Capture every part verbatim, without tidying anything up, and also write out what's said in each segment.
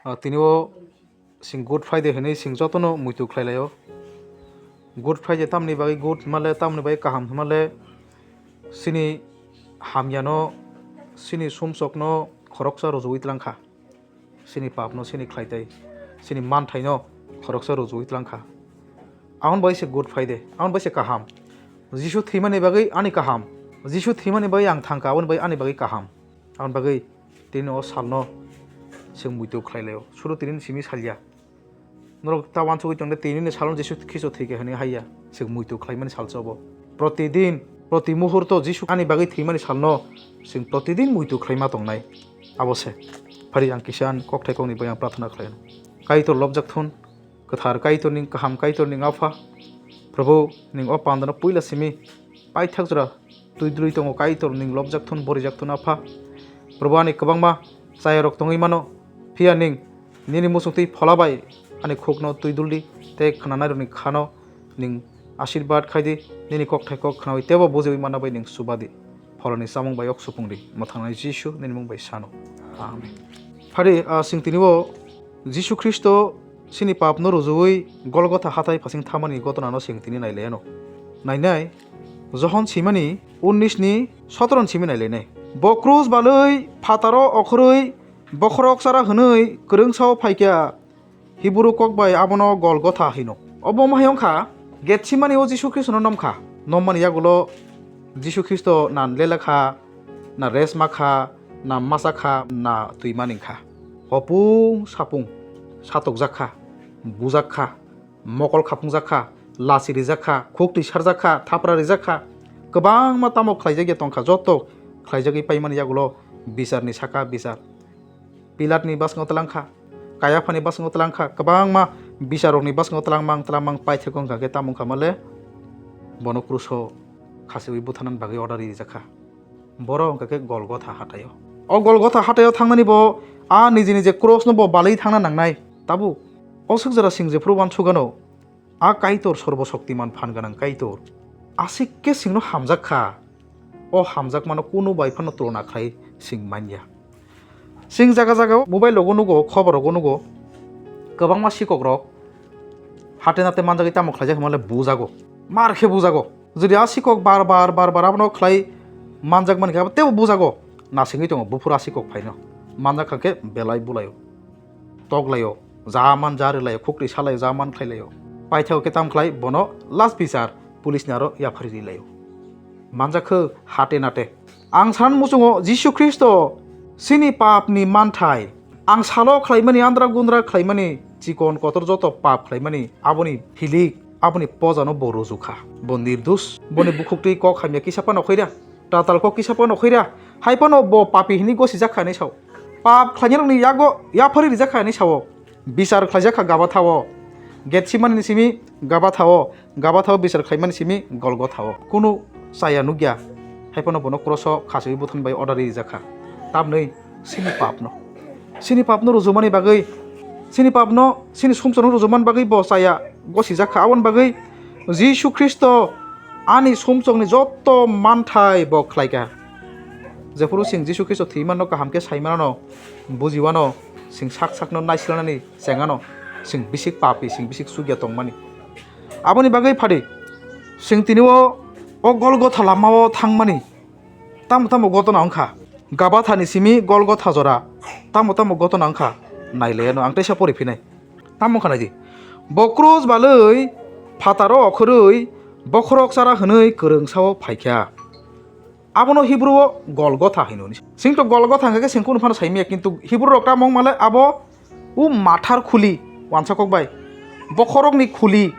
Ah, tini o sing Good Friday hinwi sing jotono muitu khlai laio. Good Friday tamni bagwi good hwnmale, tamni bagwi kaham hwnmale, sini hamyano, sini sumsokno khoroksa rwjagwi tlang kha. Sini papno, sini khlaitai, sini manthaino khoroksa rwjagwi tlang kha. Aboni bai se Good Friday, aboni bai se kaham. Jisu thwimani bagwi ani kaham. Jisu thwimani bagwi ang thang kha, aboni bagwi ani bagwi kaham. Aboni bagwi tini o salno sing muitu khlai laio. Suru tini simi salya. Norok ta uansugwi tongde, tinini salno Jisu Khristo thwi kha hwnwi haiya. Sing muitu khlaimani salsa obo. Protidin, proti muhurto Jisu ani bagwi thwimani salno sing protidin muitu khlaima tongnai. Abo se. Phari ang kisa ang kokthai kokni bai ang prarthana khlaino. Kaitor lobjak thun, kwthar Kaitorni, kaham Kaitorni Apha. Prabhu, ning o pandano puila simi paithak jora twi dwlwi tongo, Kaitor ning lobjak thun, borijak thun Apha. Prabhu, ani kwbangma chayarok tongwi mano, phiya ning nini muchungtwi phola bai ani khukno twi duldi, tei khnanairokni khano ning asirbad khaidi, nini kokthai kok khnaui teibo bujiui manna bai ning chubadi. Pholoni chamung bai ok supungdi, mwthangnai Jisu nini mung bai sano. Amen. Phari, ah, sing tini o Jisu Khristo sini papno rujui Golgotha hathai phasing thamani gotonano sing tini nailaiyano. Nainai, Johon simani unnis ni sotoro ni simi nailainai. Bo krus balwi phataro okhorwi bokhorok chara hwnwi kwrwngsao phaikha, Hibru kok bai abono Golgotha hino. Obo wngma hai wngkha, Getsemani o Jisu Khristono nomkha. Nommani yagulo Jisu Khristo na lela kha, na resma kha, na masa kha, na twima ning kha. Hopung sapung satokjak kha, bujak kha, mokol khapungjak kha, lachi rijak kha, khuk twi sarjak kha, thapra rijak kha. Kwbangma tamo khlaijak ya tongkha, joto khlaijagwi paimani yagulo bicharni saka bichar. Pilatni bwskango twlang kha, Kaiaphani bwskango twlang kha, kwbangma bicharrokni bwskango twlangmang twlangmang paithakgo wngkha khe tamo wngkha male bono kruso khasiui butharnani bagwi order rijak kha. Borok wngkha khe Golgotha hathaio. O Golgotha hathaio thangnani bo a niji niji krosno bo balwi thangna nangnai. Tabuk o swk jora sing jephuru uansukgano, a Kaitor Sorbo Shoktiman phan gwnang Kaitor aswk khe singno hamjak kha. O hamjakmano kunu bai phano tulona khlai sing manya. Sing jaga jaga mobile rogo nugo, khobor rogo nugo, kwbangma sikok rok hate nate manjagwi tamo khlaijak hwnmale bujago, mar khe bujago. Jodi a sikok bar bar bar bar abono khlai manjak mankhe abo teibo bujago, nasingwi tongo buphuru a sikok phaino. Manjak kha khe belai bulaio, toklaio, ja man ja rilaio, khukri salaio, ja man khlailaio. Paithakgo khe tam khlai bono last bichar police ni aro yaphari rilaio. Manjak khe hate nate. Ang san muchungo Jisu Khristo sini papni manthai. Ang salo khlaimani, andra gundra khlaimani, chikon kotor joto pap khlaimani, aboni hilik, aboni pojano bo rujukha. Bo nirdos, boni bukhuktwi kok hamya kisa phano khaira, tatal kok kisa phano khaira, hai phano bo papi hini gosijakha hinwi sao. Pap khlainarokni yago yaphari rijakha hinwi sao. Bichar khlaijakha Gabathao. Getsemani ni simi Gabathao. Gabathao bichar khlaimani simi Golgothao. Kunu chaya nukya. Hai phano bono kroso khasiui buthan bai order rijakha. Tamni sini papno. Sini papno rujumani bagwi, sini papno, sini sumsokno rujumani bagwi bo chaya gosijakha. Aboni bagwi Jisu Khristo ani sumsokni joto manthai bo khlaikha. Jephuru sing Jisu Khristo thwimanno kaham khe saimanano, bujiwano, sing sak sakno naisilanani chengano, sing bisik papi, sing bisik chukya tongmani. Aboni bagwi phadi, sing tini o, o Golgotha lamao thangmani tamo tamo gotona wngkha. Gabathani simi Golgotha jora tamo tamo gotona wngkha. Nailaiano ang teisa pori phinai. Tamo wngkha naidi. Bo krus balwi phataro okhorwi bokhorok chara hwnwi kwrwngsao phaikha. Abono Hibru o Golgotha hino. Sing to Golgotha hwnkha khe sing kunu phano saimaya, kintu Hibru rok tamo wngmale abo o mathar khuli, wansa kok bai, bokhorokni khuli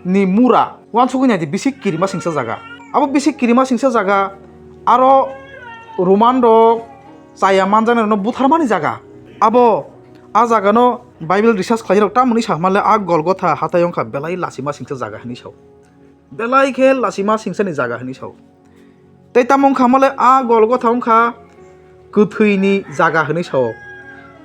ni mura, wansugwi naidi, bisik kirima singsa jaga. Abo bisik kirima singsa jaga, aro Roman rok chaya manjaknai rokno butharmani jaga. Abo a jagano Bible research khlairok tamoni sa hwnmale a Golgotha hathai wngkha belai lachima singsa jaga hinwi sao. Belai khe lachima singsani jaga hinwi sao. Tei tamo wngkha mole a Golgotha wngkha kwthwini jaga hinwi sao.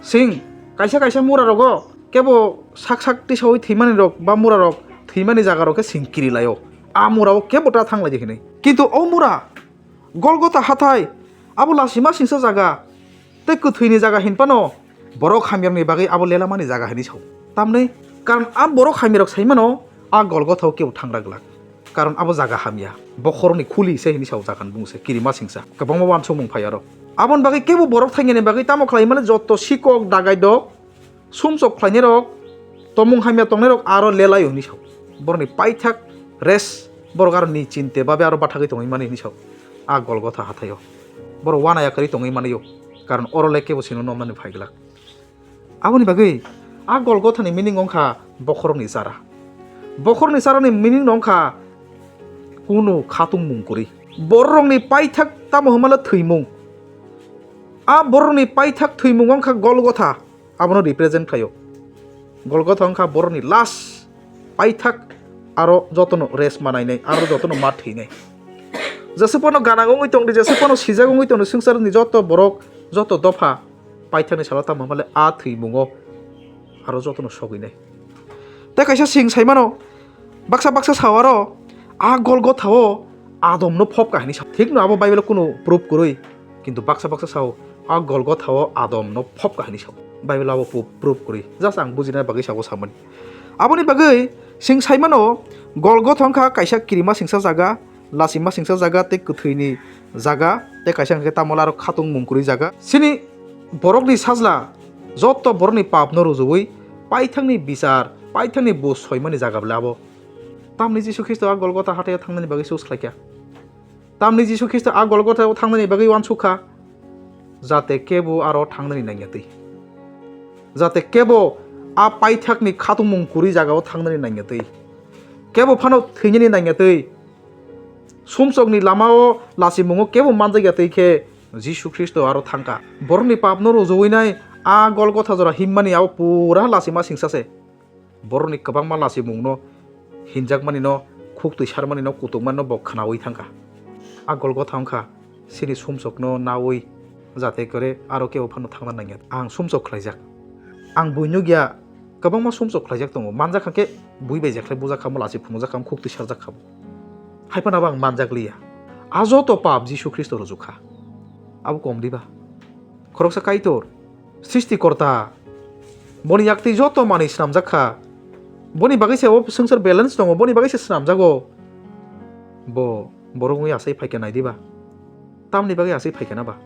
Sing kaisa kaisa mura rogo kebo sak sak tisaui thwimani rok ba mura rok thwimani jaga rok khe sing kiri laio. A mura o kebo ta thang lai di hinwi. Kintu o mura Golgotha hathai abo lachima singsa jaga tei kwthwini jaga hinphano Borok hamyarokni bagwi abo lelamani jaga hinwi sao. Tamni karon a borok hamyarok saimano a Golgothao kebo thangra glak. Karon abo jaga hamya. Bokhorokni khuli se hinwi sao jagan bung se kirima singsa. Kwbangma wansukmung phai aro. Aboni bagwi kebo borok thangyani bagwi tamo khlai mano joto sikok dagaidok sumsok khlainairok, tongmung hamya tongnairok aro lelaio hinwi sao. Borokni paithak rest, borok aro ni chinte babe aro bathagwi tongwi mani hinwi sao. A Golgotha hathaio. Borok uanaya kwrwi tongwi manio. Karon oro le kebo sino nomnani phai glak. Aboni bagwi a Golgothani meaning wngkha bokhorokni chara. Bokhorokni charani meaning no wngkha kunu khatungmung kwrwi. Borokni paithak tamo hwnmale thwimung. A borokni paithak thwimung wngkha Golgotha. Abono represent khlaio. Golgotha wngkha borokni last paithak aro jotono rest manainai, aro jotono ma thwinai. Jeswk phano ganang wngwi tongdi, jeswk phano sijak wngwi tongdi, swngcharni joto borok, joto dopha paithakni salo tamo hwnmale a thwimungo aro jotono sogwinai. Tei kaisa sing saimano, baksa baksa sao aro a Golgothao Adomno phop kahini sa. Thikno abo Bible kunu proof kwrwi, kintu baksa baksa sao a Golgothao Adomno phop kahini sa. Bible abo pu-, proof kwrwi. Just ang bujina bagwi sao samani. Aboni bagwi sing saimano Golgotha wngkha kaisa kirima singsa jaga, lasima singsa jaga tei kwthwini jaga tei kaisa hwnkhe tamo aro khatungmung kwrwi jaga. Chini borokni sajla joto borokni papno rujuwi paithakni bichar, paithakni buj soimani jaga bwle abo. Tamni Jisu Khristo a Golgotha hathai-o thangnani bagwi choose khlaikha. Tamni Jisu Khristo a Golgotha-o thangnani bagwi uansukha, jate kebo aro thangnani nangya twi. Jate kebo a paithakni khatungmung kwrwi jaga-o thangnani nangya twi. Kebo phano thwinani nangya twi. Sumsokni lama-o lachimungo kebo manjakya twi khe Jisu Khristo aro thangkha. Borokni papno rujuwinai a Golgotha jora himmani abo pura lachima singsa se. Borokni kwbangma lachimungno hinjakmanino, khuk twi sarmanino, kutukmanino bo khnaui thangkha. A Golgotha wngkha chini sumsokno naui, jate kore aro kebo phano thangna nangya. Ang sumsok khlaijak. Ang bui nukya, kwbangma sumsok khlaijak tongo. Manjak kha khe bui bai jekhlai bujak kha, mo lachi phunukjak kha, khuk twi sarjak kha bo. Hai phano abo ang manjak liya. A joto pap Jisu Khristo rwjak kha. Abo kom diba? Khoroksa Kaitor, Srishti Korta, boni yaktwi joto manwi swnamjak kha. Boni bagwi se o swngchar balance tongo, boni bagwi se swnamjago. Bo borok wngwi asai phaikha nai diba? Tamni bagwi asai phaikha na ba?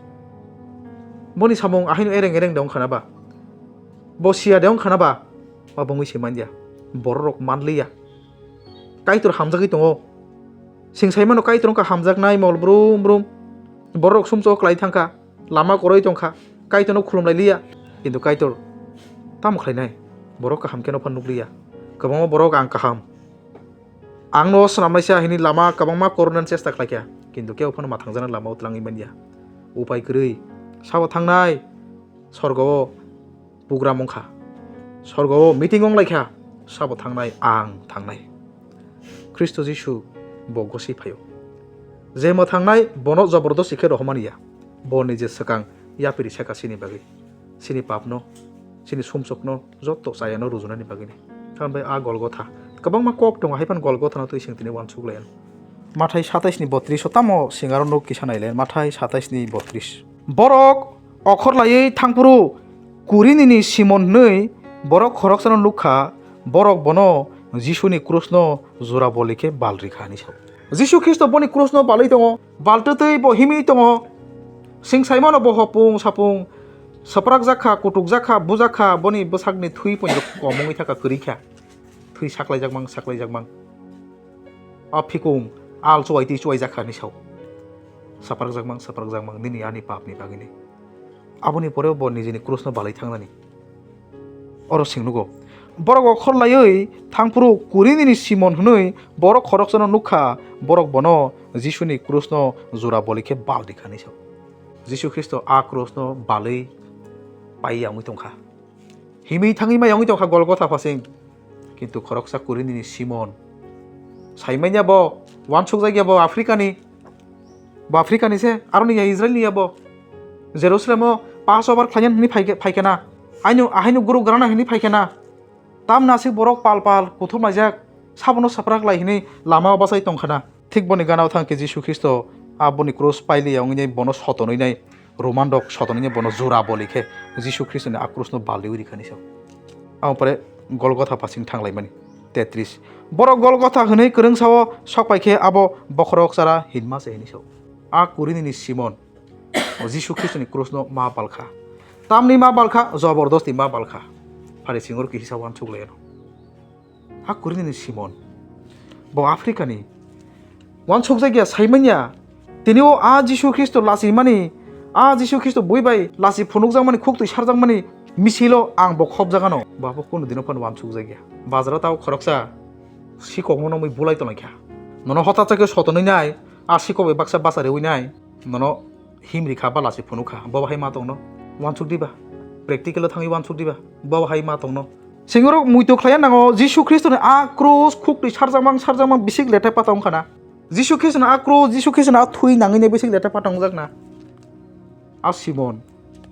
Boni samung ahaino ereng ereng de wngkha na ba? Bo siya de wngkha na ba? Abo wngwi se manya. Bororok manliya. Kaitor hamjagwi tongo. Sing saimano Kaitor wngkha hamjaknai mol brum brum. Bororok sumsok klai thangkha. Lama kwrwi tongkha, Kaitorno khulumlai liya. Kintu Kaitor tamo khlainai? Borok kaham kheno phano nukliya. Kwbangma borok ang kaham, angno swnamnaisa hini lama kwbangma koronani chesta khlaikha, kintu kebo phano mathangjaknai lama-o twlangwi manya. Upai kwrwi, sabo thangnai sorgo-o program wngkha. Sorgo-o meeting wnglaikha, sabo thangnai, ang thangnai. Khristo Jisu bo goswi phaio. Je mwthangnai bono jobordosti khe rohormani ya. Bo nije swkang yapiri sakha chini bagwi. Chini papno, chini sumsokno, joto chayano rujunani bagwini. Tambai a Golgotha. Kwbangma kok tongo, hai phano Golgothano twi seng tini uansuk laiya. Mathai satais ni botris o tamo sing aro nuk kisa nai le, Mathai satais ni botris. Borok okhor laiwi thangphuru Kurinini Simon hwnwi borok khoroksano nukha, borok bono Jisuni krusno jora boli khe bal rikha hwnwi sao. Jisu Khristo boni krusno balwi tongo, baltwtwi bo himwi tongo. Sing saimano bo hopung sapung swprak jakha, kutuk jakha, bujakha, boni bwsakni thwi poito kom wngwi thaka kwrwi kha. Thwi saklaijakmang, saklaijakmang. A phikung al chuwai twi chuwai jakha hwnwi sao. Swprakjakmang, swprakjakmang, nini ani papni bagwini. Aboni pore bo nijini krusno balwi thangnani. Oro sing nugo. Borok okhor laiwi thangphuru Kurinini Simon hwnwi borok khoroksano nukha, borok bono Jisuni krusno jora boli khe bal rikha hwnwi sao. Jisu Khristo a krusno balwi pai ya wngwi tongkha. Himwi thangwi ma ya wngwi tongkha Golgotha phasing. Kintu khoroksa Kurinini Simon. Saimanya bo, uansukjakya bo Africani. Bo Africani se, aroni ya Israelni ya bo. Jerusalemo Passover khlaina hwnwi phaikhe-, phaikhe na. Aino, ahaino guru grana hwnwi phaikhe na. Tamni aswk borok pal pal kuthumlaijak, sabono swprak lai hwnwi lama-o bachai tongkha na. Thik boni gana-o thang khe Jisu Khristo aboni krus pailiya wngwi bono sotonwi nai. Roman rok sotonwi bono jora boli khe Jisu Khristoni a krusno balwi rikha hinwi sao. Amo pore Golgotha phasing thanglaimani. Tetris. Borok Golgotha hwnwi kwrwng sao, sok pai khe abo bokhorok chara hinma se hinwi sao. A Kurinini Simon, o Jisu Khristoni krusno ma balkha. Tamni ma balkha, jobordosti ma balkha. Phari singor kisa uansuk lai ano. A Kurinini Simon. Bo Afrikani. Uansukjakya saimanya. Tini o a Jisu Khristo lachimani, a Jisu Khristo bui bai lachi phunukjakmani, khuktwi sarjakmani misilo ang bo khopjagano. Bo abo kunu dino phano uansukjakya. Bazaro tao khoroksa sikokno nongwi bulai tonglaikha. Nono hothat chakhe sotonwi nai, a sikok bai baksa bacha rewi nai. Nono himri kha ba lachi phunuk kha, bo bahai ma tongno uansuk diba? Practical o thangwi uansuk diba? Bo bahai ma tongno? Singorok muitu khlaiya nango Jisu Khristoni a krus khuktwi sarjakmang sarjakmang bisik letha pata wngkha na. Jisu Khristoni a krus, Jisu Khristoni a thwi nangwi ne bisik letha pata wngjak na. A Simon,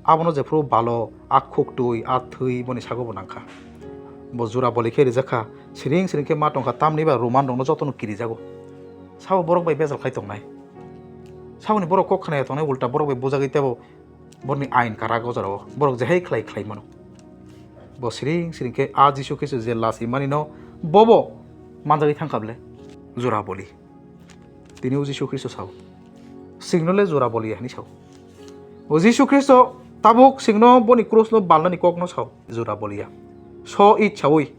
abono jephuru balo, a khuktwi, a thwi boni sago bo nangkha. Bo jura boli khe rijak kha, siring siring khe ma tongkha, tamni ba Roman rokno jotono kirijago. Sabo borok bai bejal khai tongnai. Saboni borok kok khnaya tongnai, ulta borok bai bujagwi tebo borokni ain karak o jorao. Borok jehai khlai khlai mano. Bo siring siring khe a Jisu Khristo je lachimani no bobo manjagwi thangkha ble. Jura boli. Tini o Jisu Khristo sao. Singno le jura boli hinwi sao. O Jisu Khristo tabuk singno boni krusno balnani kokno sao. Jura boliya. So ichsaui,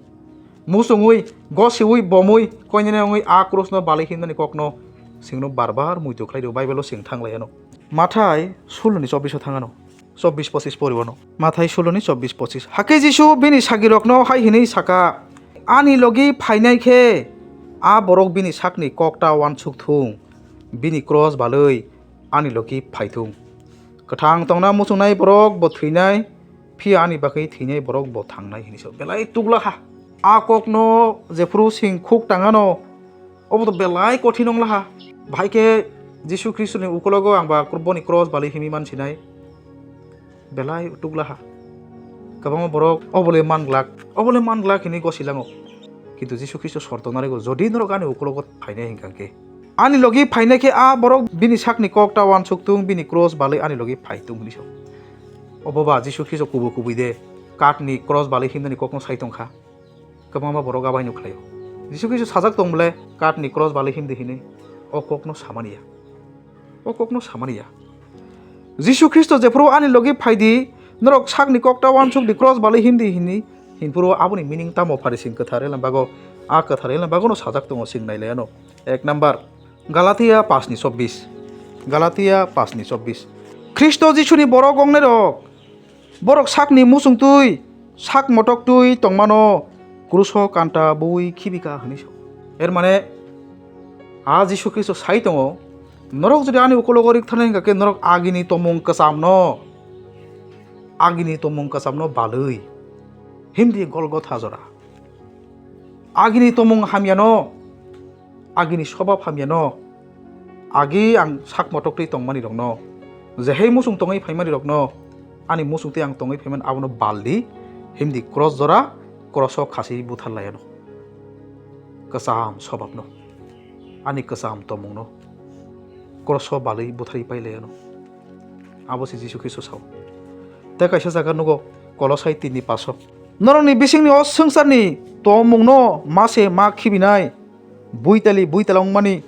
musungui, gosiui, bomui, koinene wngwi a krusno balwi himnani kokno singno bar bar muitu khlai rio, Bible o sing thang lai ano. Mathai suloni chobbish o thang ano. Chobbish pochis pori wano. Mathai suloni chobbish pochis. Hakhe Jisu bini sagirokno hai hinwi saka, "Ani logi phainai khe a borok bini sakni kokta uansuk thung, bini kros balwi ani logi phai thung. Kwthang tongna muchungnai borok bo thwinai, phiya ani bagwi thwinai borok bo thangnai," hinwi sao. Belai tugla kha. A kokno jephuru sing khuk tangano, obo to belai kothin wng laha. Bahai khe Jisu Khristoni ukulogo ang ba boni kros balwi himwi man sinai. Belai tugla ha. Kwbangma borok obole man glak, obole man glak hinwi gosilango. Kintu Jisu Khristo sorto narigo, "Jodi norok ani ukulogo phainai hinkha khe, ani logi phainai khe a borok bini sakni kokta uansuk thung, bini kros balwi ani logi phai thung," hinwi sao. Obo ba Jisu Khristo kubui kubui de katni kros balwi himnani kokno sai tongkha. Kwbangma borok abaino khlaio. Jisu Khristo sajak tong bole, "Katni kros balwi himdi," hinwi. O kokno samani ya. O kokno samani ya. Jisu Khristo jephuru ani logi phaidi, norok sakni kokta uansukdi, kros balwi himdi hinwi. Hinphuru aboni meaning tamo? Pharising kwthar elem bago, a kwthar elem bagono sajak tongo, sing nailaiano. Ek number, Galatia paanch ni chobbish. Galatia paanch ni chobbish. Khristo Jisuni borok wngnairok, borok sakni muchungtwi, sak motoktwi tongmano kruso kanta bui khibika hinwi sao. Er mane, a Jisu Khristo sai tongo, "Norok jodi ani ukulogo rik thana hinkha khe, norok agini tomung kwchamno, agini tomung kwchamno balwi himdi Golgotha jora. Agini tomung hamyano, agini sobab hamyano, agi ang sak motoktwi tongmani rokno, jehai muchung tongwi phaimani rokno, ani muchungtwi ang tongwi phaimani abono baldi, himdi kros jora, kroso khasi buthar laiano. Kwcham sobabno, ani kwcham tomungno, kroso balwi butharwi pai laiano." Abo se Jisu Khristo sao. Tei kaisa jaga nugo, Kolosai tin ni paso. Norokni bisingni o swngcharni tomungno ma se ma khibinai, buitali buitala wngmani,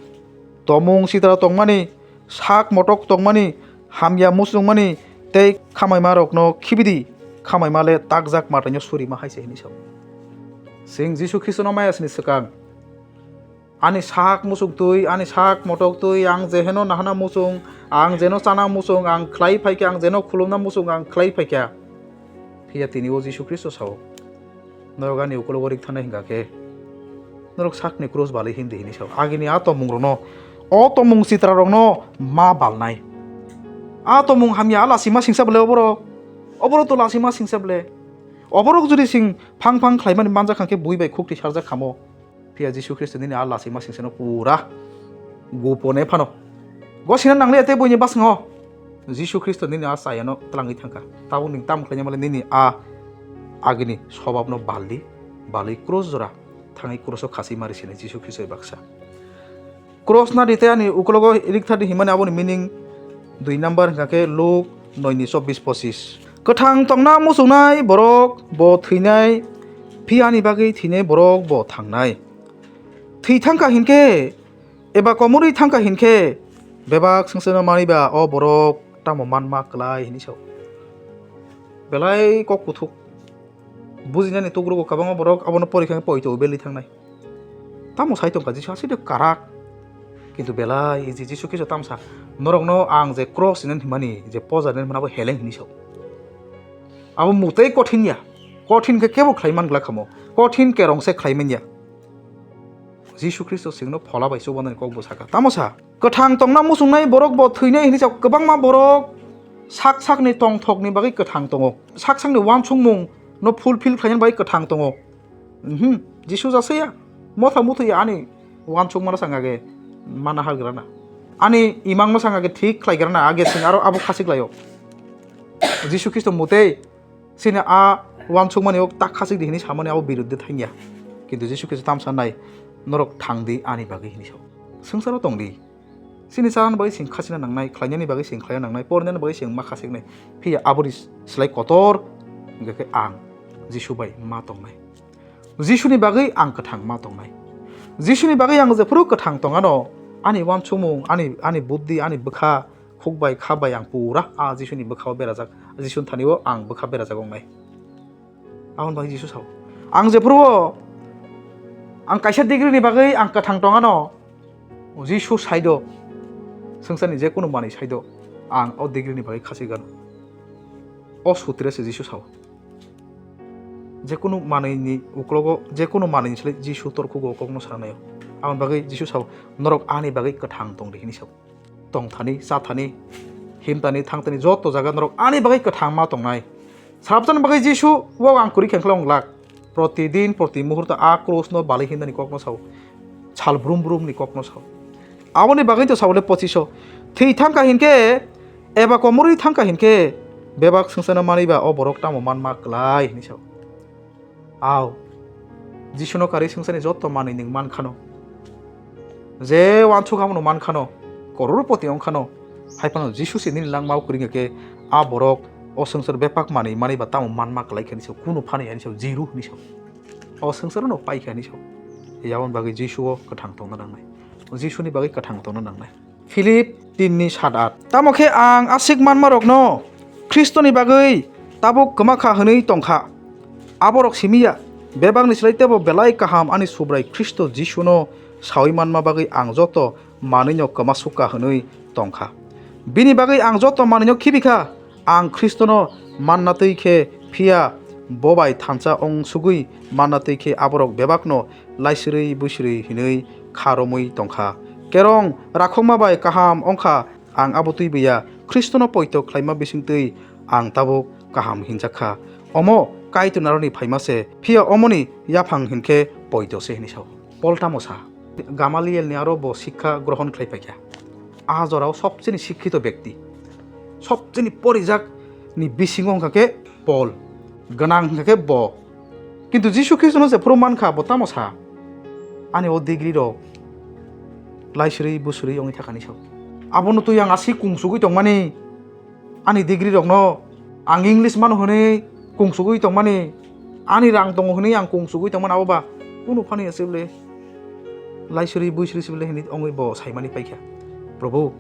tomung sitra tongmani, sak motok tongmani, hamya muchungmani tei khamaimarokno khibidi, khamaima le takjak mataino surima hai se hinwi sao. Chwng Jisu Khristono maya sini swkang. Ani sak muchungtwi, ani sak motoktwi, ang jeheno nahana muchung, ang jeno chana muchung, ang khlai phaikha, ang jeno khulumna muchung, ang khlai phaikha. Phiya tini o Jisu Khristo sao, "Norok ani ukulogo rik thana hinkha khe, norok sakni kros balwi himdi," hinwi sao. Agini a tomung rokno, o tomung sitra rokno ma balnai. A tomung hamya a lachima singsa bole oborok, oborok to lachima singsa bole. Oborok jodi sing phang phang khlaimani manjak kha khe bui bai khukti sarjak khamo. Phiya Jisu Khristo nini a lachima singsano pura gopone phano gosina nangliya tei buini bwskango Jisu Khristo nini a chayano twlangwi thangkha. Tabuk nwng tamo khlaina male nini a agini sobabno baldi, balwi kros jora thangwi kroso khasi mari sinai Jisu Khristo bai baksa. Kros nadi tei ani ukulogo rikthadi himani aboni meaning dui number hinkha khe Luk noi ni chobbish pochis. Kwthang tongna muchungnai borok bo thwinai, phiya ani bagwi thwinai borok bo thangnai. Thwi thangkha hinkhe eba komorwi thangkha hinkhe bebak swngchano manwi ba o borok tamo manma klai hinwi sao. Belai kok kuthuk. Bujinani tugrugo kwbangma borok abono porikha poito belwi thangnai. Tamo sai tongkha Jisu aswk karak. Kintu belai je Jisu Khristo tamsa norokno ang je cross hinani hwnmani je poja hinani hwnmani abo heleng hinwi sao. Abo mutei kothin ya. Kothin khe kebo khlai man glak hamo. Kothin kerong se khlai man ya. Jisu Khristo singno phola bai chubanani kok bo saka. Tamo sa? Kwthang tongna muchungnai borok bo thwinai hinwi sa kwbangma borok sak sakni tongthokni bagwi kwthang tongo. Sak sakni uansukmung no fulfill khlaina bagwi kwthang tongo. Mhm, Jisu jasaya. Motha muthwi ani uansukmano sanga ge mana hargrana. Ani imangno sanga ge thik khlaigrana age sing aro abo khasik laio. Jisu Khristo mutei sini a uansukmani o tak khasik di hinwi samani abo biruddhe thangya. Kintu Jisu Khristo tamsa nai norok thangdi ani bagwi hinwi sao. Swngcharo tongdi. Sini chanani bagwi sing khasina nangnai, khlainani bagwi sing khlaina nangnai, porinani bagwi sing ma khasiknai. Phiya aboni slai kotor hwnkhe ang Jisu bai ma tongnai. Jisuni bagwi ang kwthang ma tongnai. Jisuni bagwi ang jephuru kwthang tongano, ani uansukmung, ani, ani buddhi, ani bwkha, khuk bai, kha bai ang pura a Jisuni bwkhao berajak, Jisuni thani o ang bwkha berajak wngnai. Aboni bagwi Jisu sao, ang jephuru o ang kaisa degree ni bagwi ang kwthang tongano, Jisu saido, swngcharni jekunu manwi saido, ang o degree ni bagwi khasi gano. O sutre se Jisu sao. Jekunu manwi ni uklogo, jekunu manwi ni slai Jisu torkhugo o kokno sananaio. Aboni bagwi Jisu sao, norok ani bagwi kwthang tongdi hinwi sao. Tongthani, chathani, himtani, thangtani joto jaga norok ani bagwi kwthang ma tongnai. Sarabjani bagwi Jisu o ang kwrwi khe wng glak. Protidin, proti muhurto a krus no bali himnani kokno sao. Sal brum brum ni kokno sao. Aboni bagwi to sao le pochisho. Thwi thangkha hinkhe eba komorwi thangkha hinkhe bebak swngchano manwi ba o borok tamo manma klai hinwi sao. Ao, Jisuno karwi swngcharni joto manwi nwng mankhano. Je uansuk abono mankhano, kororpoti wngkhano, hai phano Jisu se nini langmao kwrwngya khe a borok o swngchar bebak manwi manwi ba tamo manma kwlai khe hinwi sao, kunu phano ya hinwi sao, zero hinwi sao. O swngchar no pai khe hinwi sao. Yaboni bagwi Jisu o kwthang tongna nangnai. Jisuni bagwi kwthang tongna nangnai. Philip tin ni sat at. Tamo khe ang aswk manmarokno Khristoni bagwi tabuk kwma kha hwnwi tong kha. Aborok simi ya, bebakni slai teibo belai kaham ani Subrai Khristo Jisuno saui manma bagwi ang joto manwino kwma sukha hwnwi tong kha. Bini bagwi ang joto manwino khibi kha. Ang Khristono manna twi khe phiya bo bai thansa wng sugwi manna twi khe aborok bebakno laisirwi bwisirwi hinwi kha romwi tong kha. Kerong rakhokma bai kaham wng kha, ang abo twi buya, Khristono poito khlaima bising twi ang tabuk kaham hinjak kha. Omo Kaitor naroni phaima se, phiya omoni yaphang hinkhe poito se hinwi sao. Pol tamo sa? Gamaliel ni aro bo sikha grohon khlai paikha. A jorao sobcheni sikhito bekti, sobcheni porijak ni bisingo wngkha khe Pol, gwnang wngkha khe bo. Kintu Jisu Khristono jephuru mankha bo tamo sa? Ani o degree rok laisirwi bwswrwi wngwi thakani sao. Abono twi ang aswk kungsugwi tongmani. Ani degree rokno ang English mano hwnwi kungsugwi tongmani, ani rang tongo hwnwi ang kungsugwi tongmani, abo ba kunu phano ya se bwle laisirwi bwisirwi se bwle hinwi wngwi bo saimani paikha. Probhu,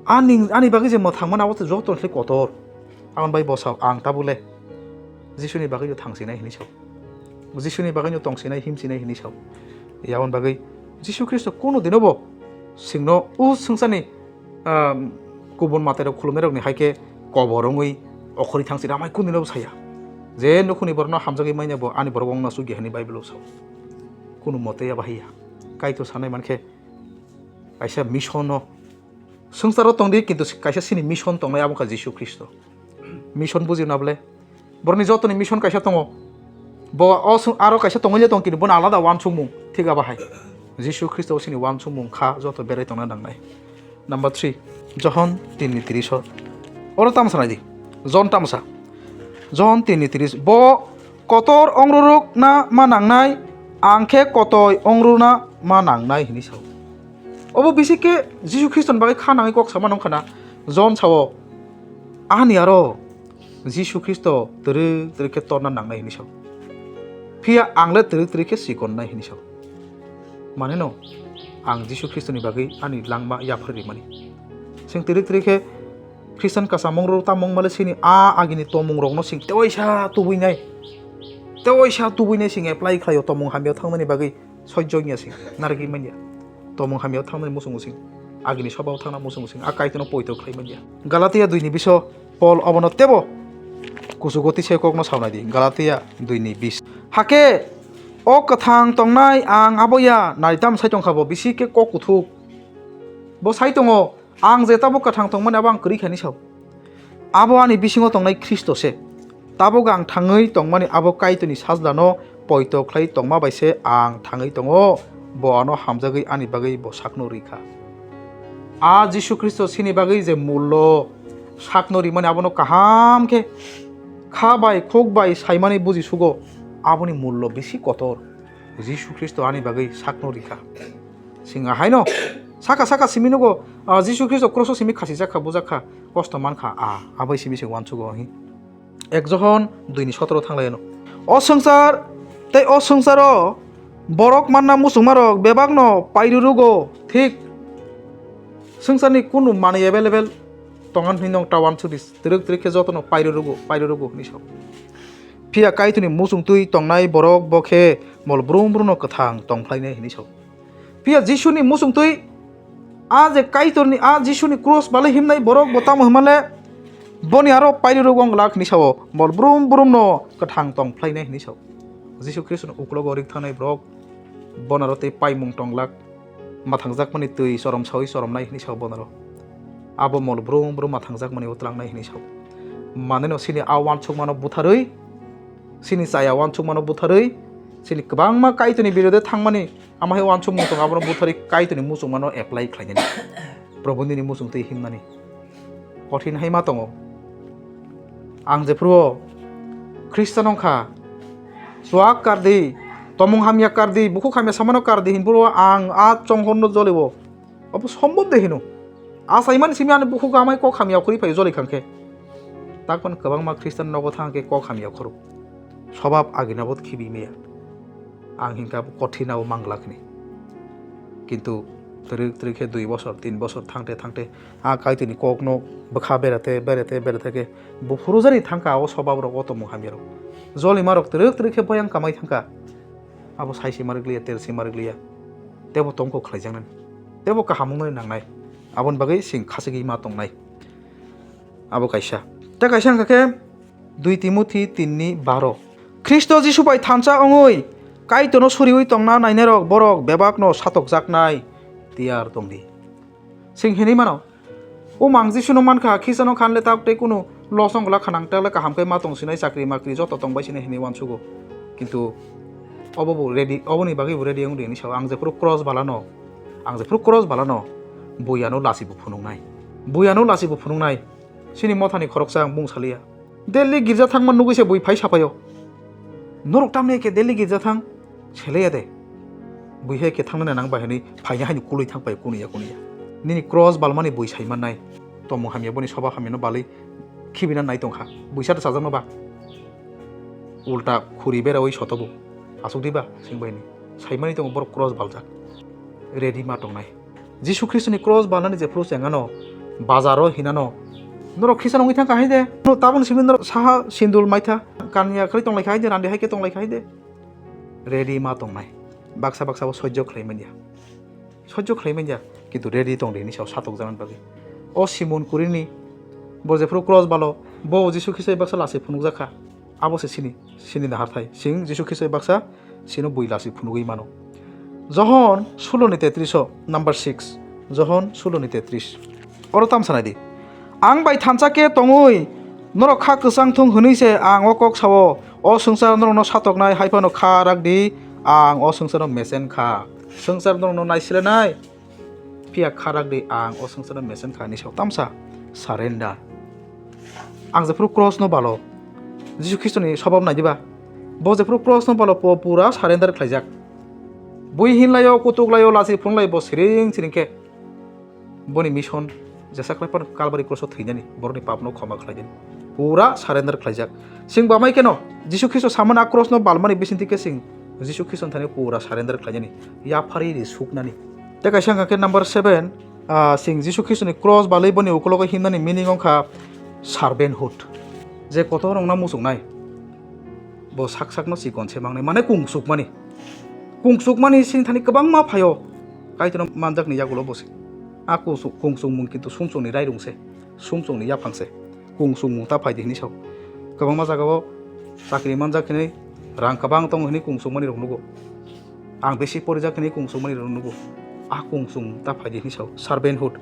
ani, ani bagwi je mwthangmani abo joto se kotor. Aboni bai bo sao, ang tabuk le Jisuni bagwi thangsinai hinwi sao. Jisuni bagwino tongsinai, himsinai hinwi sao. Yaboni bagwi Jisu Khristo kunu dinobo singno o swngcharni, ah, kubun matairok khulumnairokni hai khe kobor wngwi okhorwi thangsi ramai kunu dinobo saya. Je nukhungni borokno hamjagwi manya bo ani borok wngna sugya hinwi Bible-o sao. Kunu mote ya bahai ya. Kaitor sanai mankhe kaisa mission-o swngcharo tongdi, kintu kaisa sini mission tongnai, abo wngkha Jisu Khristo. Mission bujina bole? Borokni jotoni mission kaisa tongo. Bo o sw-, aro kaisa tongwi le tong, kintu bono alada uansukmung thik abo hai. Jisu Khristo sini uansukmung kha joto berai tongna nangnai. Number three, Johon tin ni tris o. Oro tamo sanai di. Johon tamo sa? Johon tin ni tris. Bo kotor ongruruk na ma nangnai, ang khe kotoi ongruna ma nangnai hinwi sao. Obo bisi khe Jisu Khristo ni bagwi kha nangwi kok sama nung khana. Johon sao, ani aro Jisu Khristo twrwk twrwk khe torna nangnai hinwi sao. Phiya ang le twrwk twrwk khe sikonnai hinwi sao. Maneno, ang Jisu Khristoni bagwi ani langma yapharwi rimani. Chwng twrwk twrwk khe Khristian kasamung rw tamung male sini a agini tomung rokno chwng tewaisa tubuinai. Tewaisa tubuinai chwng apply khlaio tomung hamyao thangnani bagwi. Sojjo wngya sing, narwgwi manya. Tomung hamyao thangnani muchungo sing, agini sobao thangna muchungo sing, a Kaitorno poito khlai manya. Galatia dui ni biso Pol obono tebo kuchugo tise kokno saunai di, Galatia dui ni bis. Hakhe o kwthang tongnai ang abo ya, naitam sai tongkha bo bisi khe kok kuthuk. Bo sai tongo, Ang je tabuk kwthang tongmani abo ang kwrwi kha hinwi sao. Abo ani bisingo tongnai Khristo se. Tabuk ang thangwi tongmani abo Kaitorni sajlano poito khlai tongma bai se ang thangwi tongo. Bo ano hamjagwi ani bagwi bo sakno rwi kha. A Jisu Khristo sini bagwi je mullo sakno rimani abono kaham khe kha bai khuk bai saimani buji sugo. Aboni mullo bisi kotor. Jisu Khristo ani bagwi sakno rwi kha. Sing ahaino saka saka simi nugo, ah, Jisu Khristo kroso simi khasijak kha, bujak kha, kosto man kha, ah, abai simi se uansugo hi. Ek Johon dui ni sotoro thanglaino. O swngchar tei o swngcharo borok manna muchungmarok bebakno pairwrwgo, thik swngcharni kunu manwi available tongan hinwi nwng ta uansukdi, twrwk twrwk khe jotono pairwrwgo, pairwrwgo hinwi sao. Phiya Kaitorni muchungtwi tongnai borok bo khe mol brum brumno kwthang tongphlainai hinwi sao. Phiya Jisuni muchungtwi a je Kaitorni a Jisuni cross balai himnai borok bo tamo himale boni aro pairwrwk wng glak hinwi sao, mol brum brumno kwthang tongphlainai hinwi sao. Jisu Khristoni uklogo rik thangnai borok bonaro tei paimung tonglak, mathangjakmani twi chorom sawi choromnai hinwi sao bonaro. Abo mol brum brum mathangjakmani utlangnai hinwi sao. Maneno sini a uansukmano butharwi, sini chaya uansukmano butharwi, sini kwbangma Kaitorni birode thangmani Ama hai uansukmung tongo, abono butharwi Kaitorni muchungmano apply khlainani. Probhu nini muchungtwi himnani. Kothin hai ma tongo. Ang jephru o Khristan wngkha, chuak kardi, tomung hamya kardi, bukhuk hamya samano kardi hinphuru ang a chonghorno jolio. Obo sombom de hino. Achaimani simi ani bukhuk amai kok hamya khurwi phai joli khangkhe. Takpan kwbangma Khristan nogo thangkhe kok hamya khoro. Sobab agina bo khibi maya. Ang hinkha bo kothin abo manglak hini. Kintu twrwk twrwk khe dui bosor, tin bosor thangte thangte a Kaitorni kokno bwkha berate, berate, berate khe buphuru jani thangkha o sobab rok, o tomung hamya rok. Jolima rok twrwk twrwk khe boyang kamai thangkha. Abo saisi marwk liya, tersi marwk liya. Tebo tongkho khlaijaknani. Tebo kaham wngnani nangnai. Aboni bagwi sing khachigwi ma tongnai. Abo kaisa. Tei kaisa wngkha khe dui Timothi tin ni baro. Khristo Jisu bai thansa wngwi Kaitorno suriui tongna nainairok borok bebakno satokjaknai tiyar tongdi. Sing hinwi mano, o mang Jisuno mankha, khisa no khan le tak tei kunu loss wng glak kha nang, tak le kaham khe ma tong sinai, chakri makri joto tong bai sinai hinwi uansugo. Kintu obo bo ready, oboni bagwi bo ready wng di hinwi sao. Ang jephuru cross balano, ang jephuru cross balano, buiano lachi bo phunuknai. Buiano lachi bo phunuknai. Chini mothani khoroksa ang mung saliya. Delhi girja thangma nugwi se bui phai sapaio. Norok tamni khe Delhi girja thang? Seleya de. Bui hai khe thangnani nang bai hinwi phaina haino kulwi thang pai kuniya kuniya. Nini cross balmani bui sai mannai. Tomung hamya boni soba hamyano balwi khibina nai tongkha. Buisa da chajakno ba. Ulta khuri berawi sotobo. Asuk diba sing baini. Saimani tongo borok cross baljak. Ready ma tongnai. Jisu Khristoni cross balnani jephuru chengano, bazaro hinano, norok khisa nungwi thangkha hai de. No tabuk simi norok saha sindul maitha, kanya khlai tonglaikha hai de, randi hai khe tonglaikha hai de. Ready ma tongnai. Baksa baksa bo sojjo khlai manya. Sojjo khlai manya, kintu ready tongdi hinwi sao satokjaknani bagwi. O Simon Kurini, bo jephuru cross balo, bo Jisu Khristo baksa lachi phunukjakha. Abo se sini, sini naharthai. Sing Jisu Khristo baksa sino bui lachi phunugwi mano. Johon sulo ni tetris o, number six. Johon sulo ni tetris. Oro tam sanai di. Ang bai thansa khe tongwi norok kha kwchang thung hwnwi se ang o kok sao. O swngchar norokno satoknai hai phano kha rak di, ang o swngcharno mechen kha. Swngchar norokno naisilenai. Phiya kha rak di, ang o swngcharno mechen kha hinwi sao tamsa surrender. Ang jephuru cross no balo, Jisu Khristoni sobab nai diba? Bo jephuru cross no balo, po pura surrender khlaijak. Bui hinlaio, kutuk laio, lachi phunlaio, bo siring siring khe boni mission jesa khlai phano Calvary cross o thwinani, borokni papno khoma khlainani. pura surrender khlaijak. Chwng bamai kheno Jisu Khristo samani a cross no balmani bisingtwi khe chwng Jisu Khristo thani pura surrender khlainani, yapharwi ri suknani. Tei kaisa wngkha khe number seven, ah, chwng Jisu Khristo ni cross balwi boni ukulogo himnani meaning wngkha servanthood. Je kotor wngna muchungnai, bo sak sakno chikon se mangnai, mane kungsukmani. Kungsukmani chwng thani kwbangma phaio, Kaitorno manjakni yagulo bo se. A kungsuk-, kungsukmung kintu sumsokni rairung se, sumsokni yaphang se. Kungsukmung ta phai di hinwi sao. Kwbangma jagao chakri manjak hinwi, rang kwbang tongo hinwi kungsukmani rok nugo. Ang bisi porijak hinwi kungsukmani rok nugo. A kungsukmung ta phai di hinwi sao. Servanthood.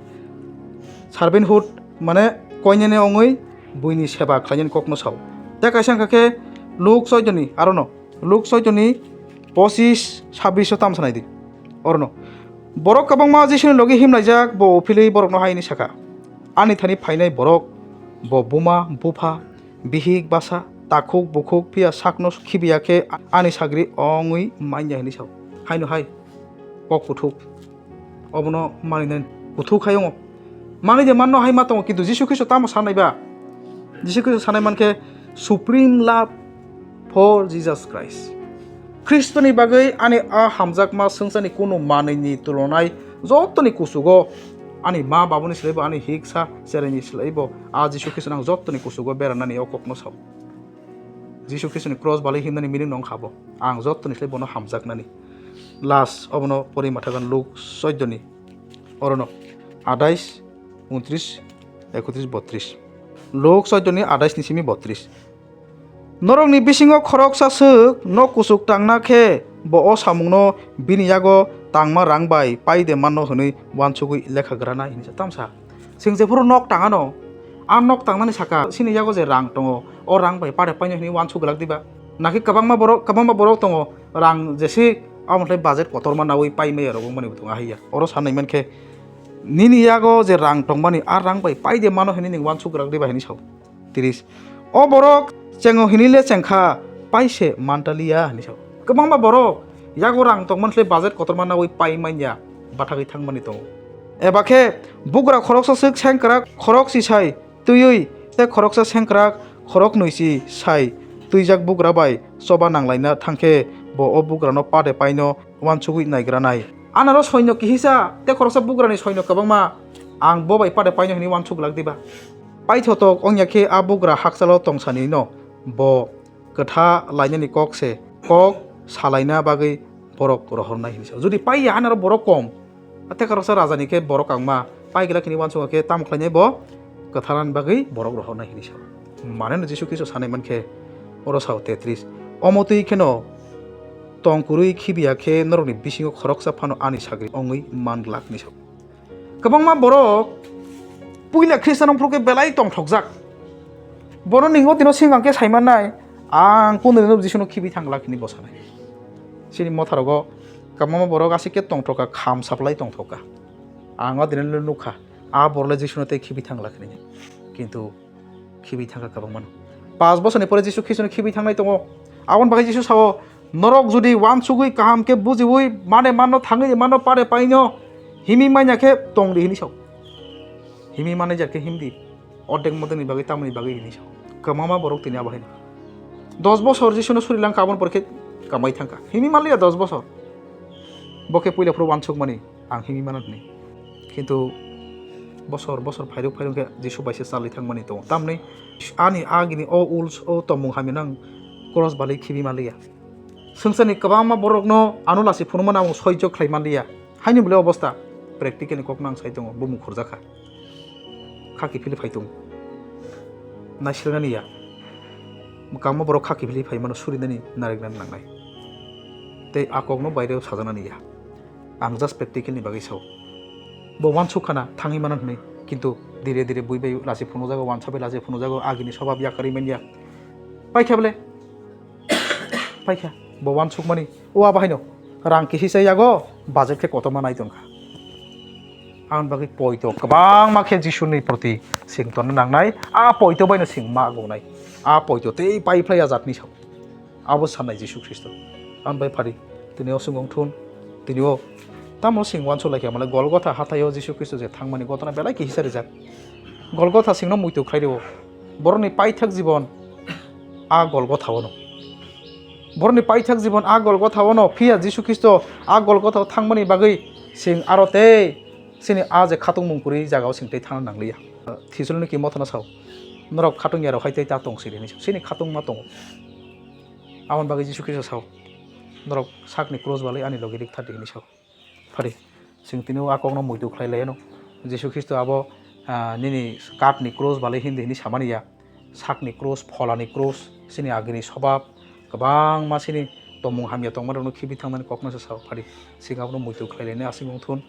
Servanthood mane koinene wngwi buini seba khlainani kokno sao. Tei kaisa wngkha khe Luk soitoni, arono Luk soitoni pochis, sabbish o tam sanai di. Orono, borok kwbangma Jisuni logi himlaijak, bo uphilwi borokno hai hwnwi sakha, "Ani thani phainai borok bo buma, bupha, bihik, basa, takhuk, bukhuk, phiya sakno khibiya khe ani sagri ongwi manya," hwnwi sao. Haino hai kok kuthuk. Obono manwi nai kuthuk hai wngo. Manwi de manno hai ma tongo, kintu Jisu Khristo tamo sanai ba? Jisu Khristo sanai man khe supreme love for Jesus Christ. Khristoni bagwi ani a hamjakma swngcharni kunu manwini tulonai jottoni kuchugo ani ma babuni slaibo, ani hiksa cheraini slaibo a Jisu Khristo ang jottoni kuchugo beranani o kokno sao. Jisu Khristoni cross balwi himnani meaning no wngkha bo. Ang jottoni slai bono hamjaknani. Last, obono pori mathagan Luk soitoni. Orono adais, untris, ekotris, botris. Luk soitoni adais ni simi botris. Norokni bisingo khoroksa swk nok kuchuk tangna khe bo o samungno bini yago tangma rang bai pai de mano hwnwi uansugwi lekha granai hinwi tamsa. Chwng jephuru nok tangano, a nok tangnani saka, chini yago je rang tongo, o rang bai pare paino hinwi uansuk glak diba? Nakhe kwbangma borok, kwbangma borok tongo, rang jesi, omo khlai budget kotorma nawi pai maya rok wngmani bo tongo, ahaiya. Oro sanai mankhe, nini yago je rang tongmani, a rang bai pai de mano hinwi ning uansuk glak diba hinwi sao. Tris. O borok chengo hinwi le chengkha, pai se mantaliya hinwi sao. Kwbangma borok yago rang tongmani khlai budget kotorma nawi pai manya, bathagwi thangmani tongo. Eba khe bugra khoroksa swk sengkrak khorok si sai twiwi tei khoroksa sengkrak khorok nwi si sai twijak bugra bai choba nanglaina thangkhe bo o bugrano pade paino uansugwi naigranai. Anaro soino kihisa tei khoroksa bugrani soino kwbangma, ang bo bai pade paino hinwi uansuk glak diba? Paithotok wngya khe a bugra hakchalo tongsanino bo kwtha lainani kok se, kok salaina bagwi borok rohornai hinwi sa. Jodi paiya anaro borok kom, tei khoroksa rajani khe borok kangma, pai glak hinwi uansukha khe tamo khlainai bo kwtharani bagwi borok rohornai hinwi sa. Maneno Jisu Khristo sanai mankhe oro sao tetris. Omo twi kheno tong kwrwi khibiya khe norokni bisingo khoroksa phano ani sagri wngwi man glak hinwi sa. Kwbangma borok puila Khristian wngphuru khe belai tongthokjak. Bono ningo dino sengkang khe saimannai, "Ang kundunino Jisuno khibi thang glak," hinwi bo sanai. Chini motharogo kwbangma borok aswk khe tongthokha, kham saplai tongthokha. Ang o dino nukha, a borokle Jisuno tei khibi thang glak hinwi. Kintu khibi thangkha kwbangmano. Panch bosorni pore Jisu Khristono khibi thangnai tongo. Aboni bagwi Jisu sao, "Norok jodi uansugwi kaham khe bujiwi mane manno thangwi manno pare paino himwi manya khe tongdi," hinwi sao. Himwi manai jar khe himdi. Ordek modekni bagwi tamoni bagwi hinwi sao. Kwbangma borok tini abo haino. Dos bosor Jisuno suri langkha, aboni pore khe kamai thangkha. Himwi manliya dos bosor. Bo khe puila phuru uansukmani. Ang himwi mano hwnwi. Kintu bosor bosor phairok phairok khe Jisu bai se chalwi thangmani tongo. Tamni ani agini o ul, o tongmung hamya nang cross balwi khibi manliya. Swngcharni kwbangma borokno ano lachi phunukmano ang soijo khlai manliya. Haini bwlai obostha, practical ni kokno ang sai tongo, bumung khurjakha. Khaki philwi phai tongo. Naisilnani ya. Kwbangma borok khaki philwi phai mano surinani nariknani nangnai. Tei a kokno baireo sajaknani ya. Ang just practical ni bagwi sao. Bo uansuk khana thangwi mano hwnwi, kintu dire dire bui bai lachi phunukjago, wansa bai lachi phunukjago, agini sobab yakarwi manya. Paikha bole? Paikha. Bo uansukmani. O abo haino rang kihisa yago, budget khe kotorma nai tongkha. Ang bagwi poito kwbangma khe Jisuni proti sing tongna nangnai. A poito baino sing ma gongnai. A poito tei pai phlai ya jatni sao. Abo sanai Jisu Khristo. Ang bai phari, tini o sung wng thun, tini o tamo sing uansuk lai khe, mane Golgotha hathaio Jisu Khristo je thangmani gotona belai khe hisa rijak. Golgotha singno muitu khlai rio. Borokni paithak jibon a Golgothao no. Borokni paithak jibon a Golgothao no. Phiya Jisu Khristo a Golgothao thangmani bagwi chwng aro tei chini a je khatungmung kwrwi jagao chwng tei thangna nangliya. Thesalonikimothono sao, "Norok khatung yarok hai tei ta tong sidi," hinwi sao. Chini khatungma tongo. Aboni bagwi Jisu Khristo sao, "Norok sakni cross balwi ani logi rik thar di," hinwi sao. Phari, chwng tini o a kokno muitu khlai lai anw. Jisu Khristo abo, ah, nini katni cross balwi hindi hini samani ya. Sakni cross, pholani cross, chini agini sobab, kwbangma chini tongmung hamya tongma rokno khibi thangnani kokno se sao. Phari, chwng abono muitu khlai lainai aswk wng thun.